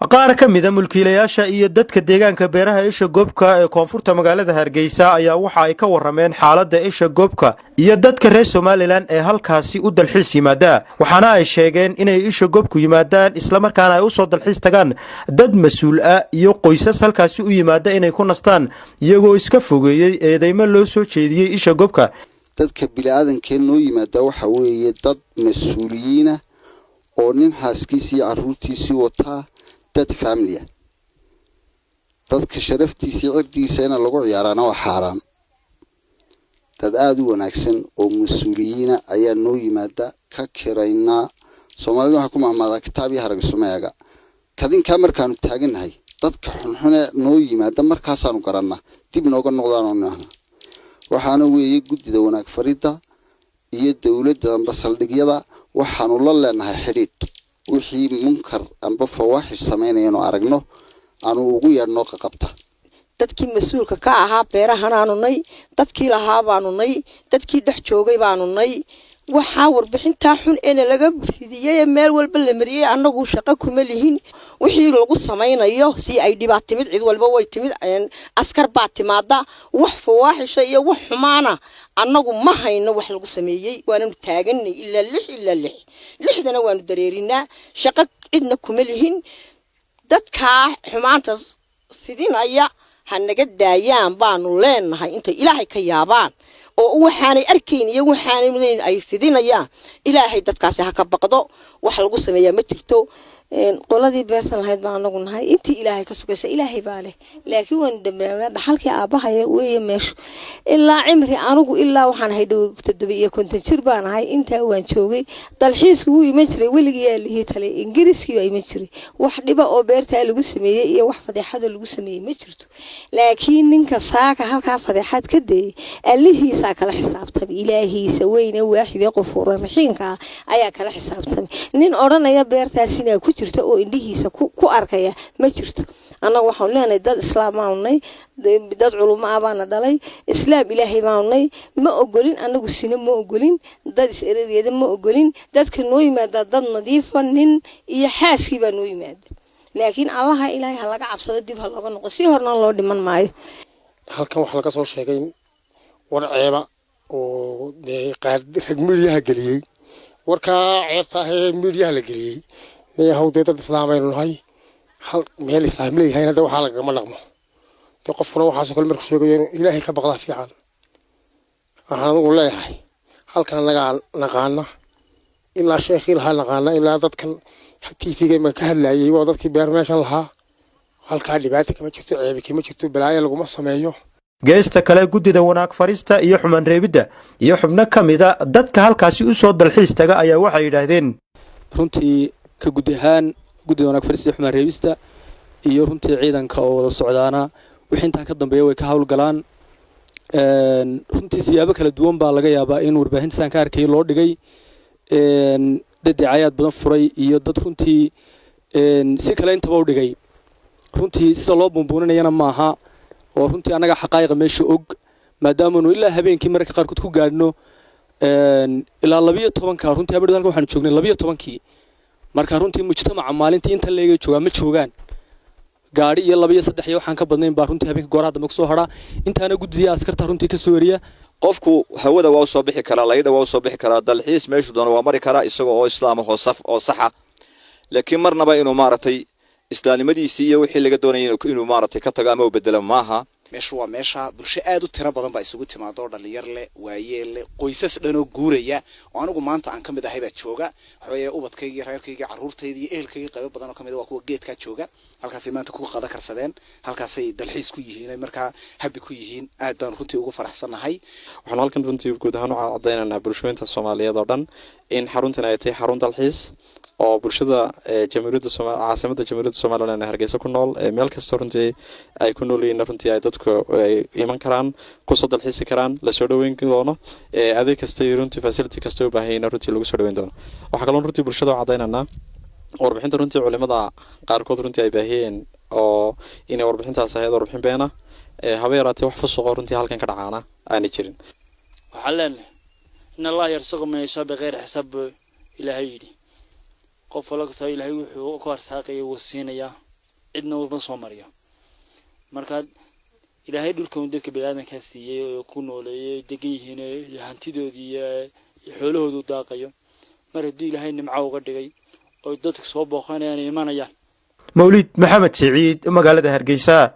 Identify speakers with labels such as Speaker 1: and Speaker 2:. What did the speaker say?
Speaker 1: Qaar ka mida mulkiilayaasha iyo dadka deegaanka beeraha Isha Gobka ee koonfurta magaalada Hargeysa ayaa waxa ay ka warameen xaaladda Isha Gobka iyo dadka reer Somaliland ee halkaasi u dalxiis yimaada. Waxaana ay sheegeen inay Isha Gobku yimaadaan, islamarkaana ay usoo dalxiis tagaan dad mas-uul ah iyo qoysas halkaasi u yimaada inay ku nastaan, iyagoo iska fogeeyey eedeymo loo soo jeediyey Isha Gobka.
Speaker 2: Dadka bini-aadankee noo yimaada waxa weeye dad mas-uuliyiina oo nin xaaskiisii carruurtiisii wataa, dad family ah. Dadka sharaftiisii, cirdigiisa ina lagu ciyaaraana waa xaaraan. Dad aada u wanaagsan oo mas-uuliyiina ayaa noo yimaada, ka kiraynaa. Soomaalida waxaa ku mahmaadaa "Kitaab iyo harag isuma eega." Kadinkaa markaanu taagannahay, dadka xunxune noo yimaada markaasaanu garannaa, dib nooga noqdaanoo nahna. Waxaana weeye guddida wanaag faridda iyo dowladda amba saldhigyada waxaanu la leenahay xidhiidh. Wixii munkar amba fawaaxish samaynayanu aragno, aanu ugu yeedhnoo qaqabta.
Speaker 3: Dadkii mas-uulka ka ahaa beerahanaanu nay, dadkii lahaa baanu nay, dadkii dhex joogay baanu nay. Waxaa warbixintaa xun eena laga fidiyey ee meel walba la mariyey, annagu shaqo kuma lihin. Wixii lagu samaynayo si ay dhibaa timid, cid walba way timid, askar baa timaada. Wax fawaaxisha iyo wax xumaana annagu ma hayno wax lagu sameeyey. Waananu taaganay ilaa 6, ilaa 6, 6dana waanu dareerinaa. Shaqo cidna kuma lihin. Dadkaa xumaanta fidinaya ha naga daayaan baanu leenahay, intay Ilaahay ka yaabaan oo waxaanay arkayn iyo waxaanay mudayn ay fidinayaan. Ilaahay dadkaasi ha ka baqdo. Wax lagu sameeyaa ma jirto.
Speaker 4: Qoladii beertan lahayd baan anagu nahay. Intii Ilaahay ka sugaysa Ilaahay baa leh, laakiin waanu dambaabnaa. Dhaxalkii aabahaya weeye meeshu. Ilaa cimri anigu ilaa waxaan ahay dhow 57 jir baan ahay. Intaa waan joogay. Dalxiisku wuu iman jiray weligii lihii talay. Ingiriiskii baa iman jiray. Wax dhiba oo beertaa lagu sameeyey iyo wax fadeexadoo lagu sameeyey ma jirto. Laakiin ninka saaka halkaa fadeexad ka dayay, allihiisaa kala xisaabtamay. Ilaahiisa weyne waaxidee qofuura raxiinka ah ayaa kala xisaabtamay. Nin odhanaya beertaasinaa ku jirta oo indhihiisa ku arkaya ma jirto. Annaga waxaanu leenahay dad islaam baanu nay, dad culimo ah baana dhalay, islaam Ilaahay baanu nay. Ma ogolin annagu sino, ma ogolin dad is eredeeda, ma ogolin. Dadka noo yimaada dad nadiifa, nin iyo xaaskii baa noo yimaada. Laakiin Allaha Ilaahay ha laga cabsado, dib ha looga noqo, si horna loo dhiman maayo.
Speaker 5: Halkan waxaa laga soo sheegay war ceeba oo dee qaar rag miidyaha geliyey. Warkaa ceebta ah ee miidyaha la geliyey, niyahow, dee dad islaam aynu nahay. Hal meel islaam leeyahayna de waxaa lagagama dhaqmo. Dee qofkuna waxaasoo kale markuu sheegayo inuu Ilaahay ka baqdaa fiican. Waxaan adugu leeyahay, halkan annagaa naqaana, ilaa sheekhii lahaa naqaana, ilaa dadkan TV-ga ma ka hadlayay waa dadkii beer meeshan lahaa. Halkaa dhibaata kama jirto, ceebi kama jirto, balaayo laguma sameeyo.
Speaker 1: Geesta kale, guddida wanaag farista iyo xumaan reebidda iyo xubno ka mida dadka halkaasi usoo dalxiis taga ayaa waxay yidhaahdeen:
Speaker 6: Runtii ka guud ahaan guddida wanaag farista iyo xumaan reebista iyo runtii ciidanka oo wada socdaana, wixii intaa ka dambeeya way ka howlgalaan. Runtii siyaabo kala duwan baa laga yaabaa in warbaahinta saan ka arkayay loo dhigay. Dad dacaayaad badan furay iyo dad runtii si kale intaba u dhigay. Runtii sida loo buunbuuninayana maaha, oo runtii annaga xaqaa'iqa meesha og, maadaamanu ilaa habeenkii mararka qaarkood ku gaadhno ilaa 12-ka. Runtii habeenka halkan waxaanu joognay 12-kii. Marka runtii mujtamaca maalintii inta leega joogaa ma joogaan. Gaadhi iyo laba iyo saddex iyo waxaan ka badnayn baa runtii habeenka gooraha dambe kusoo hadhaa. Intaana guddidii askarta runtii ka soo eriya.
Speaker 7: Qofku hawada waa usoo bixi karaa, laydha waa usoo bixi karaa, dalxiis meeshu doono waa mari karaa, isaga oo islaam oo saf oo saxa. Laakiin marnaba inuu maaragtay islaamnimadiisii iyo wixii laga doonayay inuu maaragtay ka tago ama uu bedelo maaha.
Speaker 8: Meeshu waa meesha bulsho aad u tiro badan baa isugu timaado, oo dhalinyar leh, waayeel leh, qoysas dhanoo guuraya oo anigu maanta aan ka mid ahay baa jooga. Waxaweeye ubadkaygii, reerkaygii, carruurtaydii iyo ehelkaygii qaybo badan oo ka mid ah waa kuwa geedkaa jooga. Halkaasay maanta ku qada karsadeen, halkaasay dalxiis ku yihiin, ay markaa happy ku yihiin. Aad baan runtii ugu faraxsannahay.
Speaker 9: Waxaanu halkan runtii guud ahaan u cadaynaynaa bulshooyinta Soomaaliyeed oo dhan in xaruntan ay tahay xarun dalxiis oo bulshada jamhuuriyadda caasimada Jamhuuriyadda Somaliland ee Hargeysa ku nool, meel kasta runtii ay ku nool yihiin, runtii ay dadku ay iman karaan, kusoo dalxiisi karaan, lasoo dhaweyn doono. Adeeg kasta iyo runtii facility kasta u baahan yihiin runtii lagu soo dhaweyn doono. Waxaa kaloo runtii bulshada u cadaynaynaa warbixinta runtii culimada qaarkood runtii ay baahiyeen oo inay warbixintaas ahayd warbixin beena. Haba yaraatee wax fusuqo runtii halkan ka dhacaana aanay jirin.
Speaker 10: Waxaan leenahay, إن الله يرزق من يشاء بغير حساب. Ilaahay yidhi. Qof walo kastaba Ilaahay wuxuu ku arsaaqaya wuu siinayaa, cidna uma soo mariyo. Marka Ilaahay dhulkan dadka biniaadankaa siiyey oo ku nooleeyey, degan yihiin, hantidoodii iyo xoolahoodu daaqayo, mar haddii Ilaahay nimco uga dhigay oo dadku soo booqanayaan, imanayaan.
Speaker 1: Mawlid Maxamed Siciid, magaalada Hargeysa.